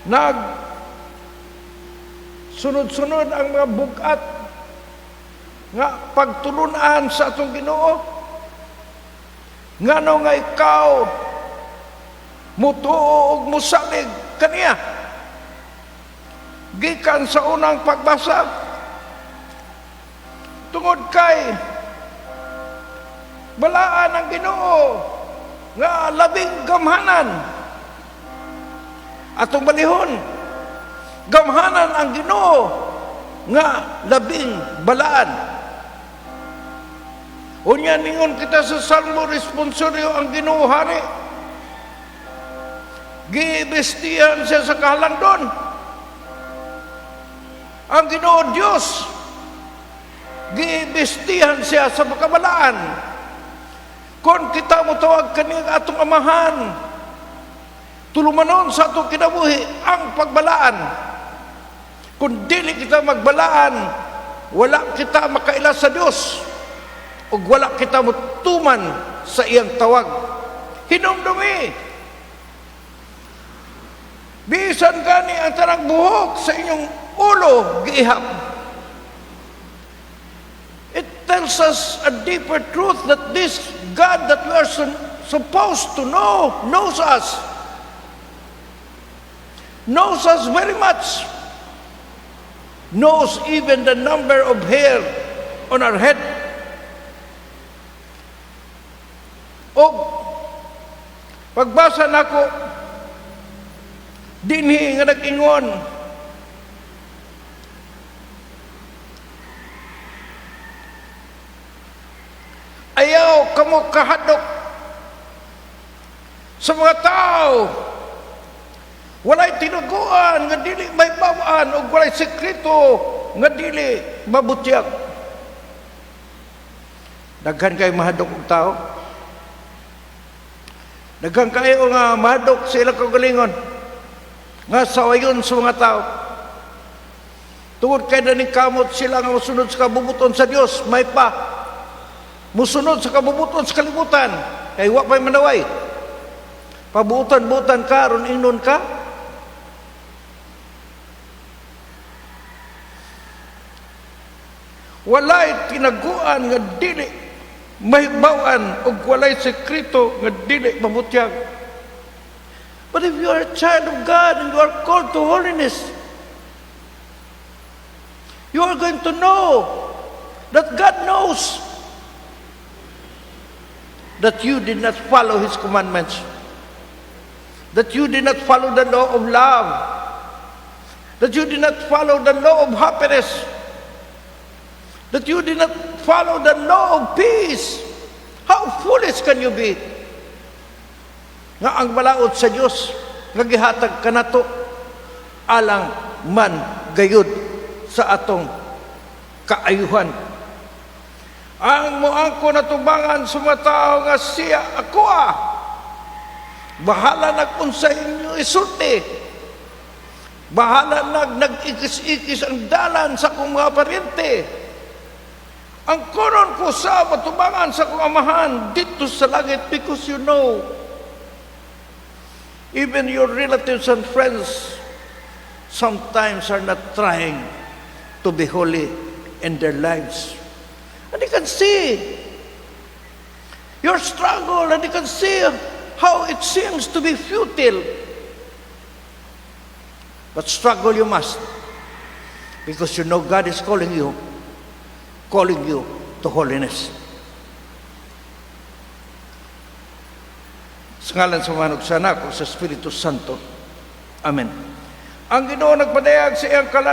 Nag sunod-sunod ang mga bugat nga pagtulunan sa atong Ginoo. Ngano nga ikaw mutuo ug musalig kaniya? Gikan sa unang pagbasa, tungod kay balaan ang Ginoo nga labing gamhanan. Atong balihon, gamhanan ang Ginoo nga labing balaan. Unya ningon kita sa Salmo responsoryo, ang Ginoo hari, gibestihan siya sa kahalangdon. Ang Ginoo Dios, gibestihan siya sa pagkabalaan. Kung kita motawag kaniya atong amahan, tulumanon sa atong kinabuhi ang pagbalaan. Kung dili kita magbalaan, wala kita makaila sa Dios ug wala kita motuman sa iyang tawag. Hinumdumi, bisan gani ang tanang buhok sa inyong ulo giihap. It tells us a deeper truth that this God that we are supposed to know knows us. Knows us very much. Knows even the number of hair on our head. O pagbasa nako dinhi nga nag-ingon, "Ayaw kamo kahadlok sa mga tao. Walay tinaguan nga dili mahibaw-an ug walay sekreto nga dili mabutyag." Daghan kay mahadlok og tao. Daghan kayo nga mahadlok sa ilang kaugalingon nga sawayon sa mga tao. Tungod kay naningkamot sila nga mosunod sa kabubuton sa Dios, may pa musunod sa kabubuton sa kalibutan kay wa pay manaway. Pabutan-butan ka aron ingnon ka. Walay tinaguan nga dili mahibaw-an ug walay sekreto nga dili mabutyag. But if you are a child of God and you are called to holiness, you are going to know that God knows that you did not follow His commandments, that you did not follow the law of love, that you did not follow the law of happiness, that you did not follow the law of peace. How foolish can you be? Nga ang balaod sa Dios nga gihatag kanato alang man gayud sa atong kaayuhan. Ang moangko natubangan sa mga tao nga siya ako ah. Bahala nag unsa inyo isulti. Bahala nag nag-ikis-ikis ang dalan sa akong mga paryente. Ang konon ko sa matubangan sa akong amahan dito sa langit, because even your relatives and friends sometimes are not trying to be holy in their lives. And they can see your struggle and they can see how it seems to be futile. But struggle you must, because you know God is calling you to holiness. Sa ngalan sa Amahan ug sa Anak ug sa Espiritu Santo. Amen. Ang Ginoo nagpadayag sa iyang kalan